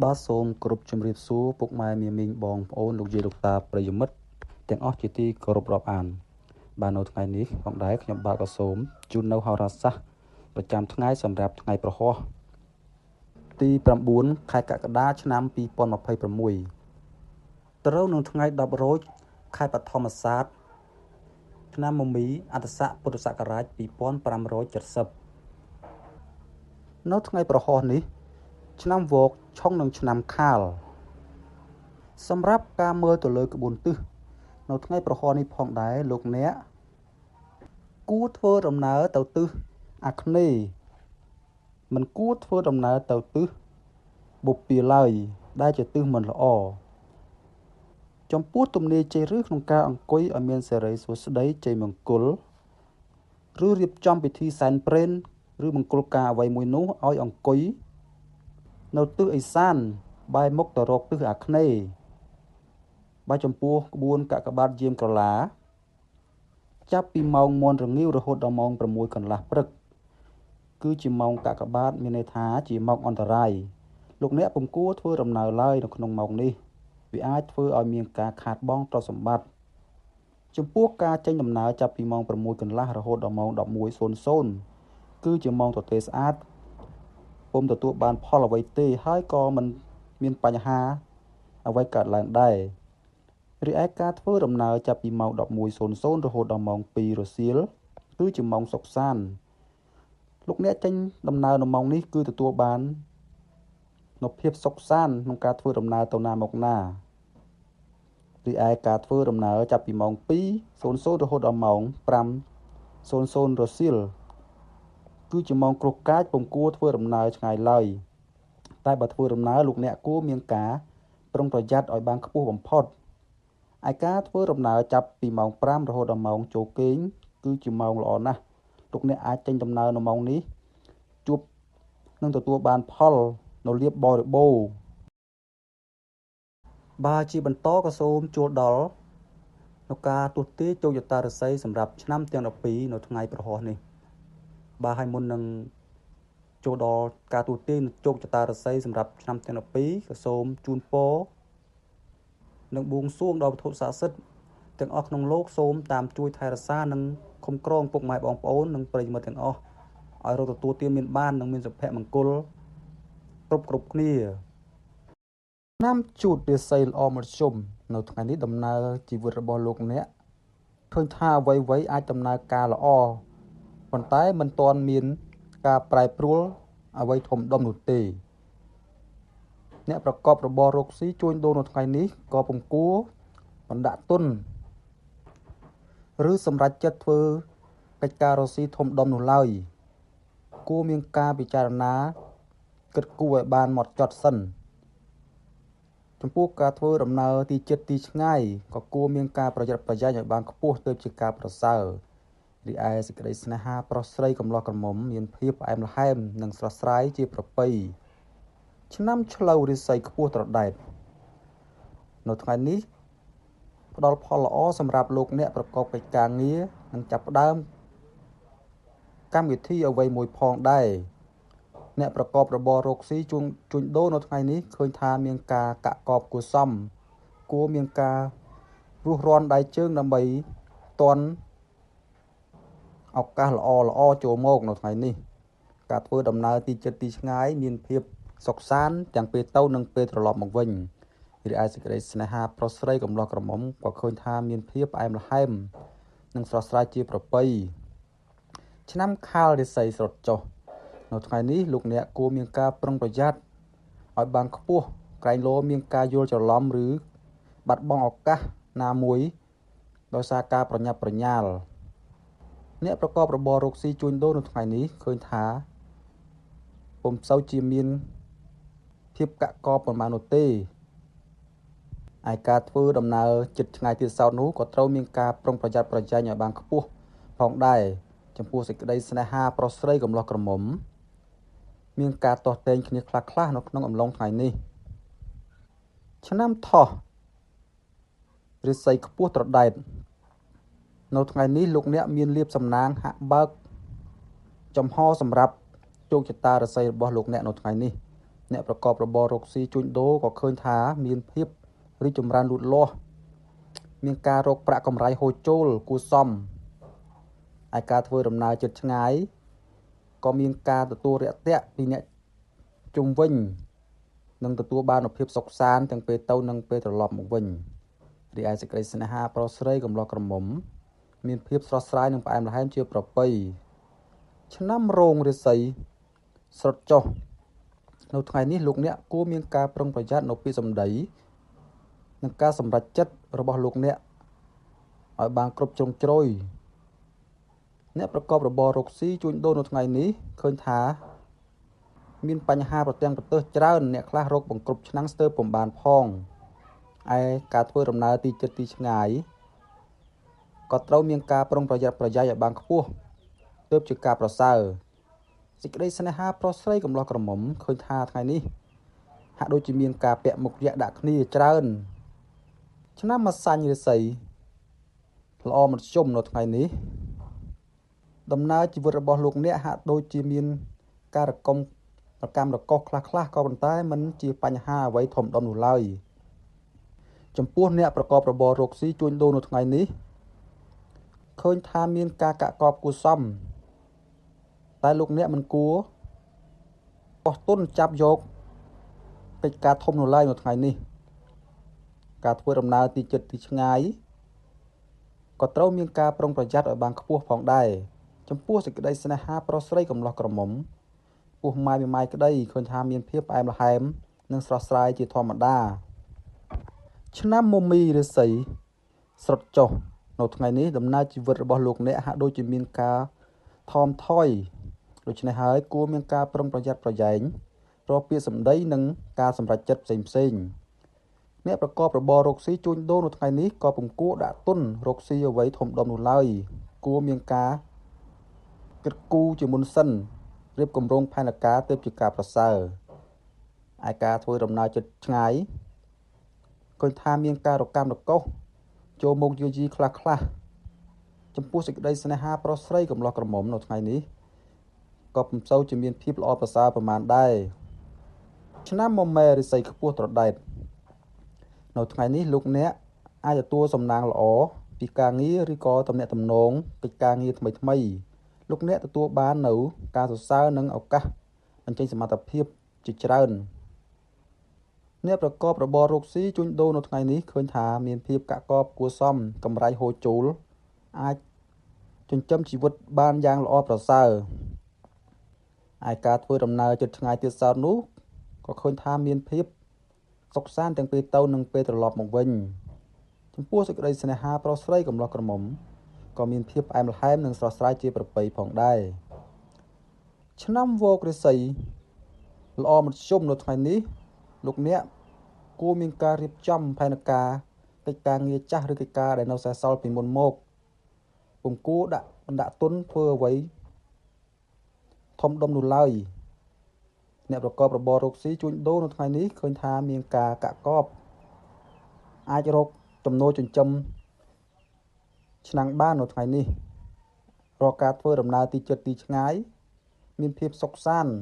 បាទសូមគោរពជម្រាបសួរពុកម៉ែមាមីងបងប្អូនលោកយាយលោកតាប្រិយមិត្តទាំងអស់ជាទីគោរពរាប់អានបាទនៅថ្ងៃនេះផងដែរខ្ញុំបាទក៏សូមជូននៅហោរាសាស្ត្រប្រចាំថ្ងៃសម្រាប់ថ្ងៃប្រហ័សទី9ខែកក្កដាឆ្នាំ2026ត្រូវនឹងថ្ងៃ10រោចខែបឋមសាទឆ្នាំមមីអត្តស័កពុទ្ធសករាជ2570នៅថ្ងៃប្រហ័សនេះឆ្នាំវកឆុងនឹងឆ្នាំខាលសម្រាប់ការមើលទៅលើក្បួនទិសនៅថ្ងៃប្រហ័សនេះផងដែរលោកអ្នកគួរធ្វើដំណើរទៅទិសអាគ្នេយ៍មិនគួរធ្វើដំណើរទៅទិសបុព្វាឡើយដែលជាទិសមិនល្អចំពោះទំនាយចេះឬក្នុងការអង្គុយឲ្យមានសេរីសួស្តីជ័យមង្គលឬរៀបចំពិធីសែនព្រេនឬមង្គលការអ្វីមួយនោះឲ្យអង្គុយនៅទិសឦសានបែរមុខទៅរកទិសអាគ្នេយ៍បើចំពោះក្បួនកាកបាទយាមក្រឡាចាប់ពីម៉ោងមន់រងាវរហូតដល់ម៉ោង6កន្លះព្រឹកគឺជាម៉ោងកាកបាទមានន័យថាជាម៉ោងអន្តរាយលោកអ្នកពុំគួរធ្វើដំណើរឡើយនៅក្នុងម៉ោងនេះវាអាចធ្វើឲ្យមានការខាតបង់ទ្រព្យសម្បត្តិចំពោះការចេញដំណើរចាប់ពីម៉ោង6កន្លះរហូតដល់ម៉ោង11:00គឺជាម៉ោងទទេស្អាតពុំទទួលបានផលអ្វីទេហើយក៏មិនមានបញ្ហាអ្វីកើតឡើងដែររីឯការធ្វើដំណើរចាប់ពីម៉ោង11:00រហូតដល់ម៉ោង2រសៀលគឺជាម៉ោងសុខសាន្តលោកអ្នកចេញដំណើរនៅម៉ោងនេះគឺទទួលបាននូវភាពសុខសាន្តក្នុងការធ្វើដំណើរទៅណាមកណារីឯការធ្វើដំណើរចាប់ពីម៉ោង2:00រហូតដល់ម៉ោង5:00រសៀលគឺជាម៉ោងគ្រោះកាចពុំគួរធ្វើដំណើរឆ្ងាយឡើយតែបើធ្វើដំណើរលោកអ្នកគួរមានការប្រុងប្រយ័ត្នឲ្យបានខ្ពស់បំផុតឯការធ្វើដំណើរចាប់ពីម៉ោង5រហូតដល់ម៉ោងចូលគេងគឺជាម៉ោងល្អណាស់លោកអ្នកអាចចេញដំណើរនៅម៉ោងនេះជួបនឹងទទួលបានផលនៅលាភបរិបូរណ៍បាទជាបន្តក៏សូមចូលដល់នៅការទស្សន៍ទាយជោគជតាឫស្សីសម្រាប់ឆ្នាំទាំង12នៅថ្ងៃប្រហ័សនេះបាទហើយមុននឹងចូលដល់ការទស្សន៍ទាយជោគជតាឫស្សីសម្រាប់ឆ្នាំទាំង12ក៏សូមជូនពរនិងបួងសួងដល់វត្ថុស័ក្តិសិទ្ធិទាំងអស់ក្នុងលោកសូមតាមជួយថែរក្សានិងคุ้មគ្រងពុកម៉ែបងប្អូននិងប្រិយមិត្តទាំងអស់ឲ្យរកទទួលទានមានបាននិងមានសុភមង្គលគ្រប់គ្នាឆ្នាំជូតរាសីល្អមធ្យមនៅថ្ងៃនេះដំណើរជីវិតរបស់លោកអ្នកឃើញថាអ្វីៗអាចដំណើរការល្អប៉ុន្តែមិនទាន់មានការប្រែប្រួលអ្វីធំដុំនោះទេអ្នកប្រកបរបររកស៊ីជួញដូរនៅថ្ងៃនេះក៏ពុំគួរបណ្ដាក់ទុនឬសម្រេចចិត្តធ្វើកិច្ចការរកស៊ីធំដុំនោះឡើយគួរមានការពិចារណាគិតគូរឲ្យបានហ្មត់ចត់សិនចំពោះការធ្វើដំណើរទីជិតទីឆ្ងាយក៏គួរមានការប្រយ័ត្នប្រយែងឲ្យបានខ្ពស់ទើបជាការប្រសើររីឯសេចក្តីស្នេហាប្រុសស្រីកំឡោះក្រមុំមានភាពផ្អែមល្ហែមនិងស្រស់ស្រាយជាប្រពៃឆ្នាំឆ្លូវរាសីខ្ពស់ត្រដែតនៅថ្ងៃនេះផ្ដល់ផលល្អសម្រាប់លោកអ្នកប្រកបកិច្ចការងារនិងចាប់ផ្ដើមកម្មវិធីអ្វីមួយផងដែរអ្នកប្រកបរបររកស៊ីជួញដូរនៅថ្ងៃនេះឃើញថាមានការកាក់កបគួរសមគួរមានការរួសរាន់ដៃជើងដើម្បីទាន់ឱកាសល្អៗចូលមកនៅថ្ងៃនេះការធ្វើដំណើរទីជិតទីឆ្ងាយមានភាពសុខសាន្តទាំងពេលទៅនិងពេលត្រឡប់មកវិញរីឯសេចក្តីស្នេហាប្រុសស្រីកំឡោះក្រមុំក៏ឃើញថាមានភាពផ្អែមល្ហែមនិងស្រស់ស្រាយជាប្រពៃឆ្នាំខាលរាសីស្រុតចុះនៅថ្ងៃនេះលោកអ្នកគួរមានការប្រុងប្រយ័ត្នឲ្យបានខ្ពស់ក្រែងលោមានការយល់ច្រឡំឬបាត់បង់ឱកាសណាមួយដោយសារការប្រញាប់ប្រញាល់អ្នកប្រកបរបររកស៊ីជួញដូរនៅថ្ងៃនេះឃើញថាពុំសូវជាមានភាពកាក់កបប៉ុន្មាននោះទេឯការធ្វើដំណើរជិតឆ្ងាយទៀតសោតនោះក៏ត្រូវមានការប្រុងប្រយ័ត្នប្រយែងឲ្យបានខ្ពស់ផងដែរចំពោះសេចក្តីស្នេហាប្រុសស្រីកំឡោះក្រមុំមានការទាស់ទែងគ្នាខ្លះៗនៅក្នុងអំឡុងថ្ងៃនេះឆ្នាំថោះរាសីខ្ពស់ត្រដែតនៅថ្ងៃនេះលោកអ្នកមានលាភសំណាងហាក់បើកចំហសម្រាប់ជោគជតារាសីរបស់លោកអ្នកនៅថ្ងៃនេះ អ្នកប្រកបរបររកស៊ីជួញដូរក៏ឃើញថាមានភាពរីកចម្រើនលូតលាស់មានការរកប្រាក់កម្រៃហូរចូលគួរសមឯការធ្វើដំណើរជិតឆ្ងាយក៏មានការទទួលរាក់ទាក់ពីអ្នកជុំវិញនិងទទួលបាននូវភាពសុខសាន្តទាំងពេលទៅនិងពេលត្រឡប់មកវិញរីឯសេចក្តីស្នេហាប្រុសស្រីកំឡោះក្រមុំមានភាពស្រស់ស្រាយនិងផ្អែមល្ហែមជាប្រពៃឆ្នាំរោងរាសីស្រុតចុះនៅថ្ងៃនេះលោកអ្នកគួរមានការប្រុងប្រយ័ត្ននៅពាក្យសម្ដីនិងការសម្រេចចិត្តរបស់លោកអ្នកឲ្យបានគ្រប់ជ្រុងជ្រោយអ្នកប្រកបរបររកស៊ីជួញដូរនៅថ្ងៃនេះឃើញថាមានបញ្ហាប្រទាំងប្រទើសច្រើនអ្នកខ្លះរកបង្គ្រប់ឆ្នាំងស្ទើរពុំបានផងឯការធ្វើដំណើរទីជិតទីឆ្ងាយក៏ត្រូវមានការប្រុងប្រយ័ត្នប្រយែងឲ្យបានខ្ពស់ទើបជាការប្រសើរសេចក្តីស្នេហាប្រុសស្រីកំឡោះក្រមុំឃើញថាថ្ងៃនេះហាក់ដូចជាមានការពាក់មុខយៈដាក់គ្នាច្រើនឆ្នាំម្សាញ់រាសីល្អមធ្យមនៅថ្ងៃនេះដំណើរជីវិតរបស់លោកអ្នកហាក់ដូចជាមានការរកម្មរកុសខ្លះៗក៏ប៉ុន្តែមិនជាបញ្ហាអ្វីធំដុំនោះឡើយចំពោះអ្នកប្រកបរបររកស៊ីជួញដូរនៅថ្ងៃនេះឃើញថាមានការកាក់កបគួរសមតែលោកអ្នកមិនគួរបោះទុនចាប់យកកិច្ចការធំនោះឡើយនៅថ្ងៃនេះការធ្វើដំណើរទីជិតទីឆ្ងាយក៏ត្រូវមានការប្រុងប្រយ័ត្នឲ្យបានខ្ពស់ផងដែរចំពោះសេចក្តីស្នេហាប្រុសស្រីកំឡោះក្រមុំពោះម៉ាយម៉ាយក្តីឃើញថាមានភាពផ្អែមល្ហែមនិងស្រស់ស្រាយជាធម្មតាឆ្នាំមមីរាសីស្រុតចុះនៅថ្ងៃនេះដំណើរជីវិតរបស់លោកអ្នកហាក់ដូចជាមានការថមថយដូច្នេះហើយគួរមានការប្រុងប្រយ័ត្នប្រយែងរាល់ពាក្យសម្ដីនិងការសម្រេចចិត្តផ្សេងៗអ្នកប្រកបរបររកស៊ីជួញដូរនៅថ្ងៃនេះក៏ពុំគួរដាក់ទុនរកស៊ីអ្វីធំដុំនោះឡើយគួរមានការគិតគូរជាមុនសិនរៀបគម្រោងផែនការទើបជាការប្រសើរឯការធ្វើដំណើរជិតឆ្ងាយឃើញថាមានការរកម្មរកុសចូលមកយាយីខ្លះៗចំពោះសេចក្តីស្នេហាប្រុសស្រីកំឡោះក្រមុំនៅថ្ងៃនេះក៏ពុំសូវជាមានភាពល្អប្រសើរប្រមាណដែរឆ្នាំមមែរិស័យខ្ពស់ត្រដែតនៅថ្ងៃនេះលោកអ្នកអាចទទួលសំណាងល្អពីការងារឬក៏ទំនាក់ទំនងកិច្ចការងារថ្មីៗលោកអ្នកទទួលបាននៅការសរសើរនិងឱកាសបញ្ចេញសមត្ថភាពជាច្រើនអ្នកប្រកបរបររកស៊ីជួញដូរនៅថ្ងៃនេះឃើញថាមានភាពកាក់កបគួរសមកម្រៃហូរចូលអាចចិញ្ចឹមជីវិតបានយ៉ាងល្អប្រសើរឯការធ្វើដំណើរជិតឆ្ងាយទៀតសោតនោះក៏ឃើញថាមានភាពសុខសាន្តទាំងពេលទៅនិងពេលត្រឡប់មកវិញចំពោះសេចក្តីស្នេហាប្រុសស្រីកំឡោះក្រមុំក៏មានភាពផ្អែមល្ហែមនិងស្រស់ស្រាយជាប្រពៃផងដែរឆ្នាំវករាសីល្អមធ្យមនៅថ្ងៃនេះលោកអ្នកគួរមានការរៀបចំផែនការកិច្ចការងារចាស់ឬកិច្ចការដែលនៅសេសសល់ពីមុនមកពុំគួរដាក់បណ្ដាក់ទុនធ្វើអ្វីធំដុំនោះឡើយអ្នកប្រកបរបររកស៊ីជួញដូរនៅថ្ងៃនេះឃើញថាមានការកាក់កបអាចរកចំណូលចិញ្ចឹមឆ្នាំងបាននៅថ្ងៃនេះរាល់ការធ្វើដំណើរទីជិតទីឆ្ងាយមានភាពសុខសាន្ត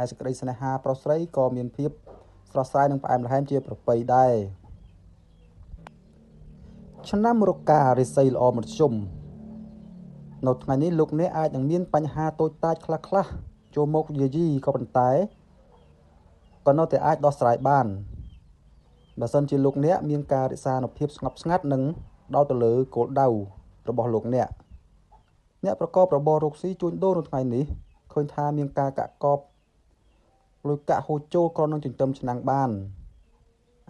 ឯសេចក្តីស្នេហាប្រុសស្រីក៏មានភាពស្រស់ស្រាយនិងផ្អែមល្ហែមជាប្រពៃដែរឆ្នាំរការិស័យល្អមធ្យមនៅថ្ងៃនេះលោកអ្នកអាចនឹងមានបញ្ហាតូចតាចខ្លះៗចូលមកយាយីក៏ប៉ុន្តែក៏នៅតែអាចដោះស្រាយបានបើសិនជាលោកអ្នកមានការរក្សានូវភាពស្ងប់ស្ងាត់និងដោតទៅលើគោលដៅរបស់លោកអ្នកអ្នកប្រកបរបររកស៊ីជួញដូរនៅថ្ងៃនេះឃើញថាមានការកាក់កបលុយកាក់ហូរចូលគ្រាន់នឹងចិញ្ចឹមឆ្នាំងបាន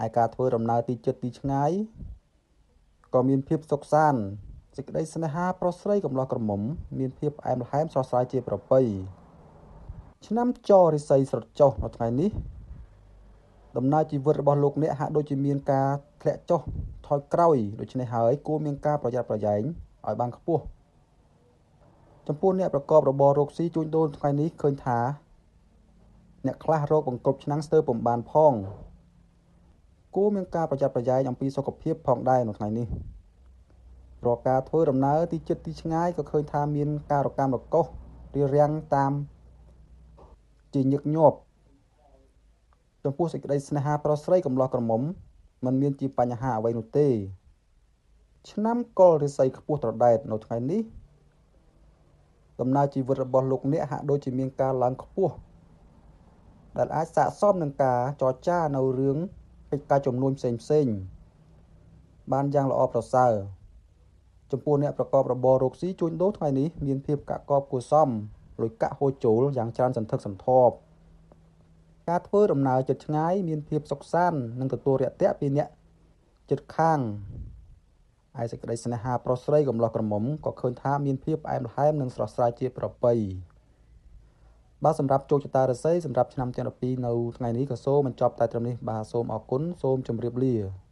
ឯការធ្វើដំណើរទីជិតទីឆ្ងាយក៏មានភាពសុខសាន្តសេចក្តីស្នេហាប្រុសស្រីកំឡោះក្រមុំមានភាពផ្អែមល្ហែមស្រស់ស្រាយជាប្រពៃឆ្នាំចរិស័យស្រុតចុះនៅថ្ងៃនេះដំណើរជីវិតរបស់លោកអ្នកហាក់ដូចជាមានការធ្លាក់ចុះថយក្រោយដូច្នេះហើយគួរមានការប្រយ័ត្នប្រយែងឲ្យបានខ្ពស់ចំពោះអ្នកប្រកបរបររកស៊ីជួញដូរថ្ងៃនេះឃើញថាអ្នកខ្លះរកបង្គ្រប់ឆ្នាំងស្ទើរពុំបានផងគួរមានការប្រយ័ត្នប្រយែងអំពីសុខភាពផងដែរនៅថ្ងៃនេះរាល់ការធ្វើដំណើរទីជិតទីឆ្ងាយក៏ឃើញថាមានការរកម្មរកុសរារាំងតាមជាញឹកញាប់ ចំពោះសេចក្តីស្នេហាប្រុសស្រីកំឡោះក្រមុំមិនមានជាបញ្ហាអ្វីនោះទេឆ្នាំកុលរាសីខ្ពស់ត្រដែតនៅថ្ងៃនេះដំណើរជីវិតរបស់លោកអ្នកហាក់ដូចជាមានការឡើងខ្ពស់ដែលអាចស័ក្តិសមនឹងការចរចានៅរឿងកិច្ចការជំនួញផ្សេងៗបានយ៉ាងល្អប្រសើរចំពោះអ្នកប្រកបរបររកស៊ីជួញដូរថ្ងៃនេះមានភាពកាក់កបគួរសមលុយកាក់ហូរចូលយ៉ាងច្រើនសន្ធឹកសន្ធាប់ការធ្វើដំណើរជិតឆ្ងាយមានភាពសុខសាន្តនិងទទួលរាក់ទាក់ពីអ្នកជិតខាងឯសេចក្តីស្នេហាប្រុសស្រីកំឡោះក្រមុំក៏ឃើញថាមានភាពផ្អែមល្ហែមនិងស្រស់ស្រាយជាប្រពៃបាទសម្រាប់ជោគជតារាសីសម្រាប់ឆ្នាំទាំង12នៅថ្ងៃនេះក៏សូមបញ្ចប់តែត្រឹមនេះបាទសូមអរគុណសូមជម្រាបលា។